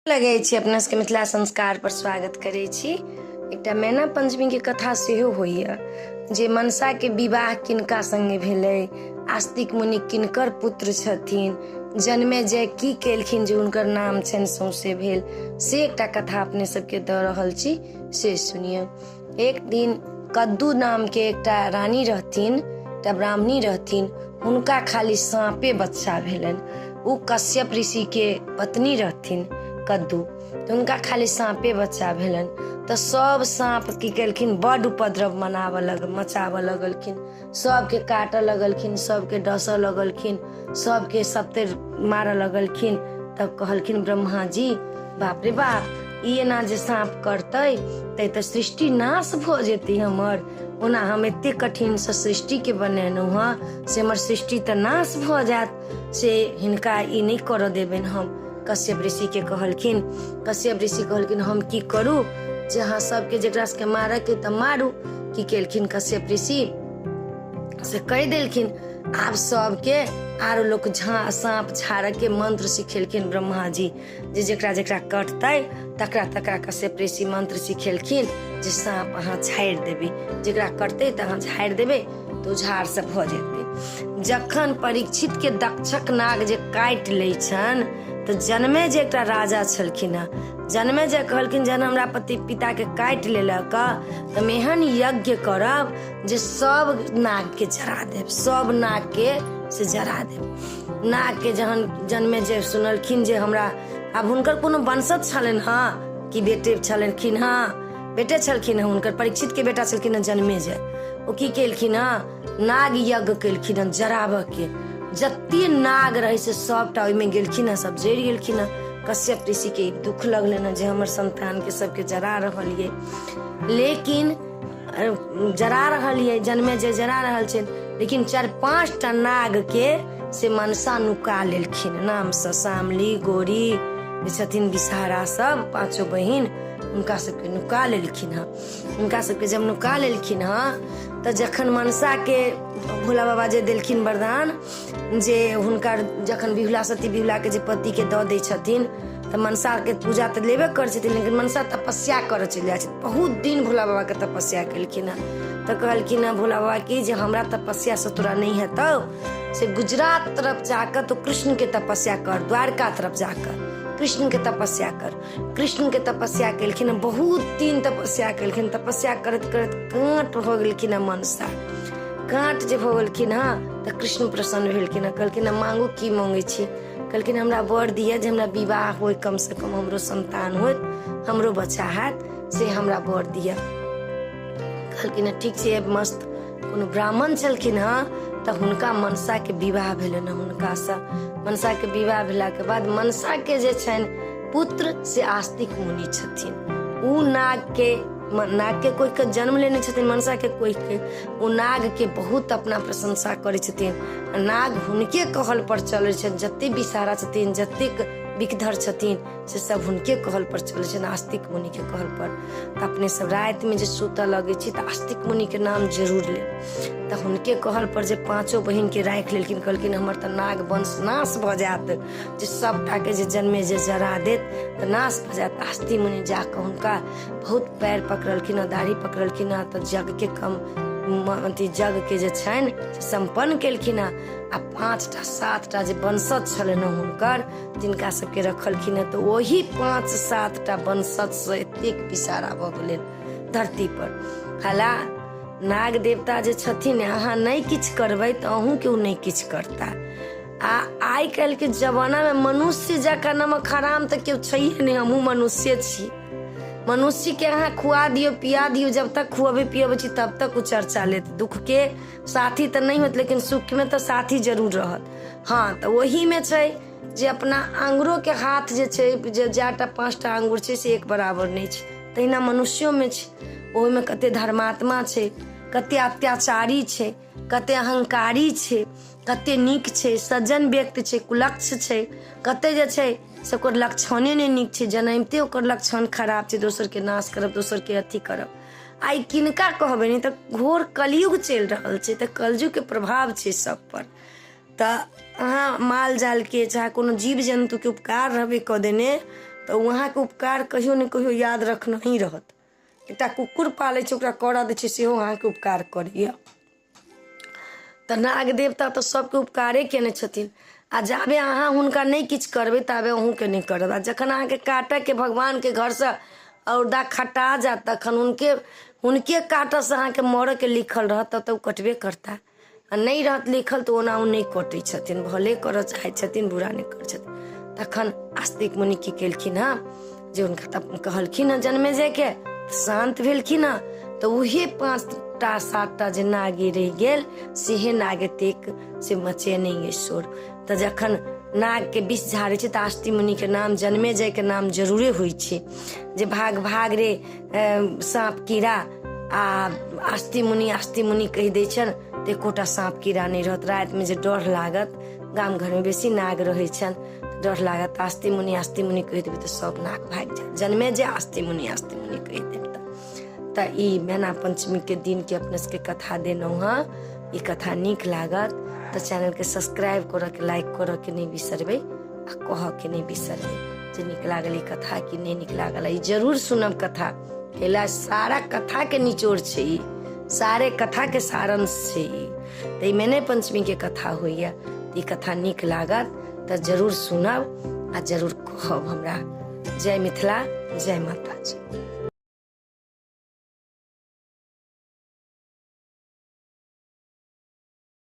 लगै छी अपना सबके मिथिला संस्कार पर स्वागत करै छी। एकटा मैना पंचमी के कथा सेहो होइए जे मनसा के विवाह किनका संगे भेलै, आस्तिक मुनि किनकर पुत्र छथिन, जन्मे जय की केलखिन जे हुनकर नाम छनि सौंसे भेल, से एकटा कथा अपने सबके दऽ रहल छी, से सुनियौ। एक दिन कद्दू नाम के एकटा रानी रहथिन, एकटा ब्राह्मणी रहथिन, हुनका खाली साँपे बच्चा भेलनि। ओ कश्यप ऋषि के पत्नी रहथिन कद्दू, तऽ हुनका खाली साँपे बच्चा भेलनि। तऽ सब साँप की केलखिन, बड्ड उपद्रव मनाबऽ लग मचाबऽ लगलखिन, सबके काटऽ लगलखिन, सबके डसऽ लगलखिन, सबके सबते मारऽ लगलखिन। तब कहलखिन ब्रह्मा जी, बाप रे बाप, ई एना जे साँप करतै तै तऽ सृष्टि नाश भऽ जेतै हमर। ओना हम एते कठिनसँ सृष्टिके बनेलहुँ हँ, से हमर सृष्टि तऽ नाश भऽ जायत, से हिनका ई नहि करऽ देबनि हम। कश्यप ऋषिके कहलखिन, कश्यप ऋषि कहलखिन हम की करू जे अहाँ सबके जकरा सबके मारऽके तऽ मारू। की केलखिन कश्यप ऋषि से कहि देलखिन, आब सबके आरो लोक झा साँप झाड़ऽके मंत्र सिखेलखिन ब्रह्मा जी, जे जकरा जकरा कटतै तकरा तकरा कश्यप ऋषि मंत्र सिखेलखिन जे साँप अहाँ झाड़ि देबै, जकरा कटतै तऽ अहाँ झाड़ि देबै तऽ ओ झाड़सँ भऽ जेतै। जखन परीक्षितके दक्षक नाग जे काटि लै छनि तऽ जन्मे जे एकटा राजा छलखिन हँ, जन्मे जे कहलखिन जहन हमरा पति पिताके काटि लेलक तऽ हम एहन यज्ञ करब जे सब नागके जरा देब, सब नागके से जरा देब। नागके जहन जन्मे जे सुनलखिन जे हमरा आब हुनकर कोनो वंशज छलनि हँ कि बेटे छलखिन हँ, बेटे छलखिन हँ हुनकर, परीक्षितके बेटा छलखिन हँ जन्मे जे, ओ की केलखिन हँ नाग यज्ञ केलखिन हँ जराबऽके, जते नाग रहै से सबटा ओहिमे गेलखिन हँ, सब जरि गेलखिन हँ। कश्यप ऋषिके ई दुख लगलनि हँ जे हमर संतानके सबके जरा रहल ये, लेकिन जरा रहल ये जन्मे जे जरा रहल छै, लेकिन 4-5टा नाग के से मनसा नुका लेलखिन नामसँ, शामली गोरी जे छथिन विषहरा सब पाँचो बहिन, हुनका सबके नुका लेलखिन हँ। हुनका सबके जब नुका लेलखिन हँ तऽ जखन मनसाके भोला बाबा जे देलखिन वरदान जे हुनकर जखन बिहुला सती बिहुलाके जे पतिके दऽ दै छथिन तऽ मनसाके पूजा तऽ लेबे करै छथिन, लेकिन मनसा तपस्या करऽ चलि जाइ छथिन। बहुत दिन भोला बाबाके तपस्या केलखिन हँ तऽ कहलखिन हँ भोला बाबा की जे हमरा तपस्यासँ तोरा नहि हेतौ, से गुजरात तरफ जाकऽ तो कृष्णके तपस्या कर, द्वारका तरफ जाकऽ कृष्णके तपस्या कर। कृष्णके तपस्या केलखिन हँ, बहुत दिन तपस्या केलखिन। तपस्या करैत करैत काँट भऽ गेलखिन हँ मनसा। काँट जे भऽ गेलखिन हँ तऽ कृष्ण प्रसन्न भेलखिन हँ, कहलखिन हँ मांगू की मांगै छी? कहलखिन हमरा वर दिअ जे हमरा विवाह होय, कम से कम हमरो संतान होत, हमरो बच्चा हैत, से हमरा वर दिअ। कहलखिन हँ ठीक छै मस्त। कोनो ब्राह्मण छलखिन हँ तऽ हुनका मनसाके विवाह भेलनि हँ। हुनकासँ मनसाके विवाह भेलाके बाद मनसाके जे छनि पुत्र से आस्तिक मुनि छथिन। ओ नागके नागके कोखिके जन्म लेने छथिन, मनसाके कोखिके। ओ नागके बहुत अपना प्रशंसा करै छथिन, नाग हुनके कहल पर चलै छनि, जते विषहारा छथिन जतेक विषधर छथिन से सब हुनके कहल पर चलै छनि, आस्तिक मुनिके कहल पर। तऽ अपने सब रातिमे जे सुतऽ लगै छी तऽ आस्तिक मुनिके नाम जरूर लेब। तऽ हुनके कहल पर जे पाँचो बहिनके राखि लेलखिन, कहलखिन हमर तऽ नाग वंश नाश भऽ जायत, जे सबटाके जे जन्मे जे जरा देत तऽ नाश भऽ जायत। आस्तिक मुनि जाकऽ हुनका बहुत पैर पकड़लखिन हँ, दाढ़ी पकड़लखिन हँ, तऽ यज्ञके कम अथी यज्ञके जे छनि से सम्पन्न केलखिन हँ। आ 5टा 7टा जे वंशज छलनि हँ हुनकर, तिनका सबके रखलखिन हँ। तऽ ओही 5-7टा वंशजसँ एतेक विषहारा भऽ गेलनि धरती पर। हला नाग देवता जे छथिन, अहाँ नहि किछु करबै तऽ अहूँके ओ नहि किछु करता। आ आइ काल्हिके जमानामे मनुष्य जकाँ नमक हराम तऽ केओ छैहे नहि, हमहूँ मनुष्य छी। मनुष्यके अहाँ खुआ दियौ पिया दियौ, जब तक खुअबै पियबै छी तब तक ओ चर्चा लेत। दुःखके साथी तऽ नहि होत, लेकिन सुखमे तऽ साथी जरूर रहत। हँ तऽ ओहीमे छै जे अपना आङ्गुरोके हाथ जे छै, जे 4टा 5टा आङ्गुर छै से एक बराबर नहि छै, तहिना मनुष्योमे छै। ओहिमे कते धर्मात्मा छै, कते अत्याचारी छै, कते अहंकारी छै, कते नीक छै, सज्जन व्यक्ति छै, कुलक्ष छै, कते जे छै से ओकर लक्षणे नहि नीक छै, जनमिते ओकर लक्षण खराब छै, दोसरके नाश करब, दोसरके अथी करब। आइ किनका कहबै, नहि तऽ घोर कलयुग चलि रहल छै, तऽ कलयुगके प्रभाव छै सब पर। तऽ अहाँ माल जालके चाहे कोनो जीव जन्तुके उपकार रहबै कऽ देने तऽ ओ अहाँके उपकार कहियो ने कहियो याद रखनहि रहत। एकटा कुकुर पालै छै, ओकरा करऽ दै छै, सेहो अहाँके उपकार करैए। तऽ नाग देवता तऽ सबके उपकारे केने छथिन। आ जाबे अहाँ हुनका नहि किछु करबै ताबे अहूँके नहि करत। आ जखन अहाँके काटऽके भगवानके घरसँ औरदा खटा जायत तखन हुनके हुनके काटऽसँ अहाँके मरऽके लिखल रहत तब तऽ ओ कटबे करता। आ नहि रहत लिखल तऽ ओना ओ नहि कटै छथिन, भले करऽ चाहै छथिन, बुरा नहि करै छथिन। तखन आस्तिक मुनि की केलखिन हँ जे हुनका तऽ कहलखिन हँ जन्मे जायके, शान्त भेलखिन हँ। तऽ उहे 5टा 7टा जे नागे रहि गेल सेहे नाग एतेक से मचे नहि अइ शोर। तऽ जखन नागके विष झाड़ै छै तऽ आस्तिक मुनिके नाम जन्मे जायके नाम जरूरे होइ छै जे भाग भाग रे साँप कीड़ा। आ आस्ति मुनि आस्ति मुनि कहि दै छनि तऽ एकोटा साँप कीड़ा नहि रहत। रातिमे जे डर लागत, गाम घरमे बेसी नाग रहै छनि, डर लागत, आस्ति मुनि आस्ति मुनि कहि देबै तऽ सब नाग भागि जायत। जन्मे जे आस्ति मुनि आस्ति मुनि कहि देब तऽ ई मैना पंचमीके दिनके अपने सबके कथा देलहुँ हँ। ई कथा नीक लागत तऽ चैनलके सब्सक्राइब करऽके, लाइक करऽके नहि बिसरबै आ कहऽके नहि बिसरबै जे नीक लागल ई कथा कि नहि नीक लागल। ई जरूर सुनब कथा, कैला सारा कथा के निचोड़ छै ई, सारे कथा के सारांश छै ई। तऽ ई मैने पंचमी के कथा होइए। ई कथा नीक लागत तऽ जरूर सुनब आ जरूर कहब हमरा। जय मिथिला, जय माता जी।